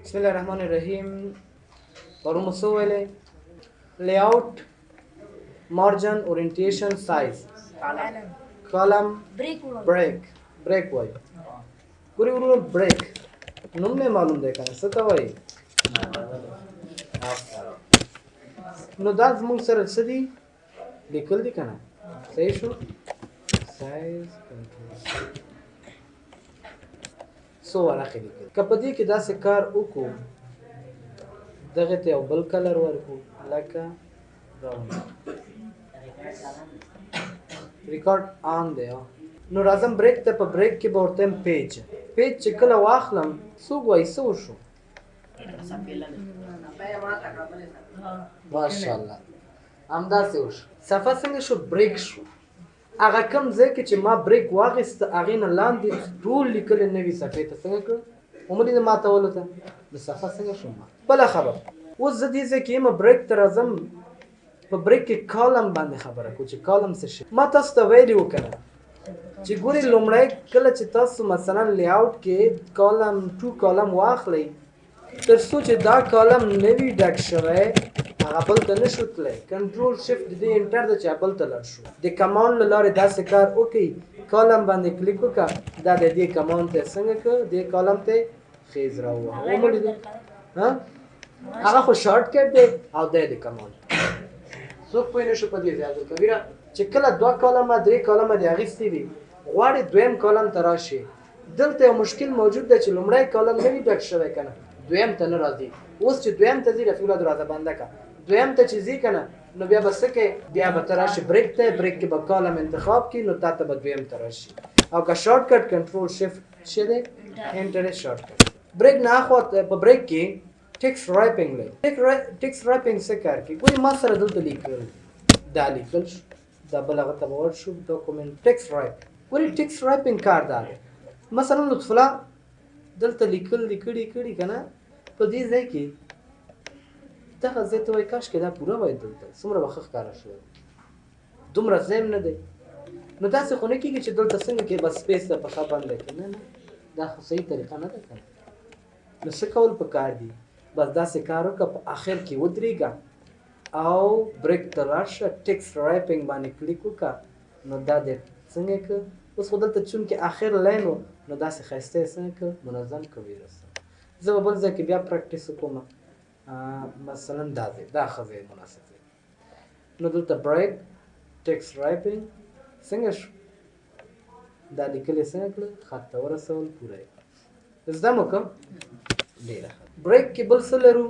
بسم الله الرحمن الرحیم. پرون مو څه وویلې؟ layout، margin، orientation، size، column، break. break وایي. ګوري ورونو، break نوم نه معلوم دی کنه، څه ته وایي؟ نو دا زموږ سره څه دي لیکل دي کنه، صحیح شو. size، control، څو ورقې لیکل. که په دې کې داسې کار وکړو، دغه ته یو بل color ورکړو لکه brown. record on دی. نو راځم break ته. په break کې به ورته page page چې کله واخلم، څوک وایي څه وشو؟ ماشاءالله، همداسې وشو. صفحه څنګه شو؟ break شو. هغه کوم ځای کې چې ما break واخیست، هغې نه لاندې ټول لیکل نوې صفحې ته څنګه کړ؟ ومو ماتولو ته د صفحه څنګه شو؟ ما بله خبره، اوس زه دې ځای کې یم، break ته راځم. په break کې column باندې خبره کوو چې column څه شي. ما تاسو ته ویلي وو که نه چې ګوري، لومړی کله چې تاسو مثلا layout کې column 2 column واخلئ، تر څو چې دا column نه وي ډک شوی، هغه بل ته نشو تللی. control shift د دې enter ده چې بل ته لاړ شو. د command له لارې داسې کار وکړي، column باندې کلیک وکړه، دا د دې command ته څنګه که دې column ته خیز راووهه. ومو لیدل؟ ها، هغه خو shortcut دی او دی د command. څوک پوه نه شو په دې ځای؟ عبدالکبیره، چې کله دوه column درې column دې اخیستي وي، غواړې دویم column ته راشي، دلته یو مشکل موجود دی چې لومړی column نه وي ډک شوی که نه، دویم ته نه راځي. اوس چې دویم ته ځي، رفیع الله دروازه بنده که، دویم ته چې ځي که نه، نو بیا به څه کوې؟ بیا به ته راشي break ته، break کې به column انتخاب کړي، نو تا ته به دویم ته راشي. او که shortcut control shift څه دی؟ enter shortcut. break نه اخوا په break کې text wrapping لري. text wrapping څه کار کوي؟ ګوري، ما سره دلته لیکل، دا لیکل شو، دا بل هغه ته به ورشو، document، text wrap. ګوري، text wrapping کار دا دی، مثلا لطف الله دلته لیکل دي کړي کړي که نه، په دې ځای کې دغه ځای ته وایي کاشکې دا پوره وای، دلته څومره به ښه ښکاره شوی، دومره ځای هم نه دی. نو داسې خو نه کېږي چې دلته څنګه کې بس space ته پښه بنده کړي. نه نه، دا خو صحیح طریقه نه ده که نه. نو څه کول پکار دي؟ بس داسې کار وکړه، په آخر کې ودرېږه او break ته راشه، text wrapping باندې کلیک وکړه، نو دا دې څنګه که اوس خو دلته چونکې آخر line و، نو داسې ښایسته یې څنګه که منظم که ویې. زه به بل ځای کې بیا practice وکړم. مثلا دا ځای، دا ښه ځای، مناسب ځای. نو دلته break، text wrapping څنګه شو؟ دا لیکل یې څنګه کړل؟ خط ته ورسول، پوره یې زده مو که ډېره ښه. break کې بل څه لرو؟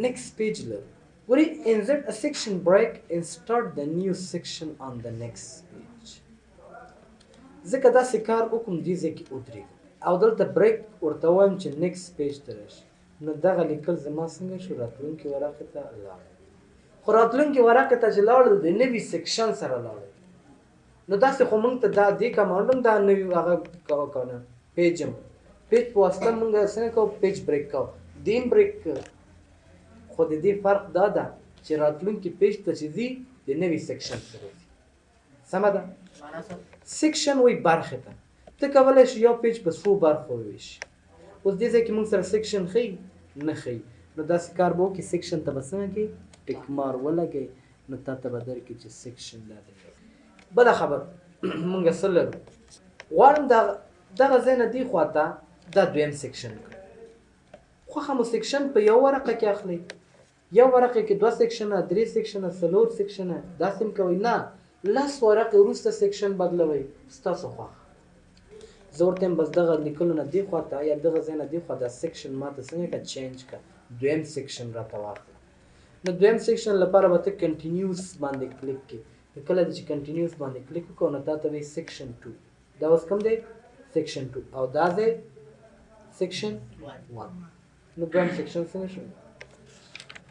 next page لرو. ګوري، insert a section break and start the new section on the next page. ځکه داسې کار وکړم، دې ځای کې ودرېږم او دلته break ورته وایم چې next page ته راشي، نو دغه لیکل زما څنګه شو؟ راتلونکي ورقې ته لاړل. خو راتلونکي ورقې ته چې لاړل، د نوي section سره لاړل. نو داسې خو مونږ ته دا دې command هم دا نوي هغه کوه که نه، page هم page په واسطه مونږ څنګه کوو؟ page break کوو، دیم break. خو د دې فرق دا ده چې راتلونکي page ته چې ځي، د نوي section سره ځي. سمه ده؟ section وایي برخې ته. ته کولی شې یو page په څو برخو وویشي. اوس دې ځای کې مونږ سره section ښیي؟ نه ښیي. نو داسې کار به وکړي، section ته به څنګه کوي؟ tick mark ولګوي، نو تا ته به درکړي چې section دا دی. بله خبره، مونږ څه لرو؟ غواړم دا دغه ځای نه دې خوا ته دا دویم section کړم. خوښه مو section په یو ورقه کې اخلئ، یو ورقه کې دوه section ه، درې section ه، څلور section ه، داسې هم کوئ. نه، لس ورقې وروسته section بدلوئ، ستاسو خوښه. زه ورته یم بس دغه لیکلو نه دې خوا ته یا دغه ځای نه دې خوا دا section ماته څنګه که change که، دویم section راته واخله. نو دویم section لپاره به ته continuous باندې کلیک کړې. نو کله دې چې continuous باندې کلیک وکړو، نو تا ته وایي section 2. دا اوس کوم دی؟ section 2، او دا دی section 1. نو دویم section څنګه شو؟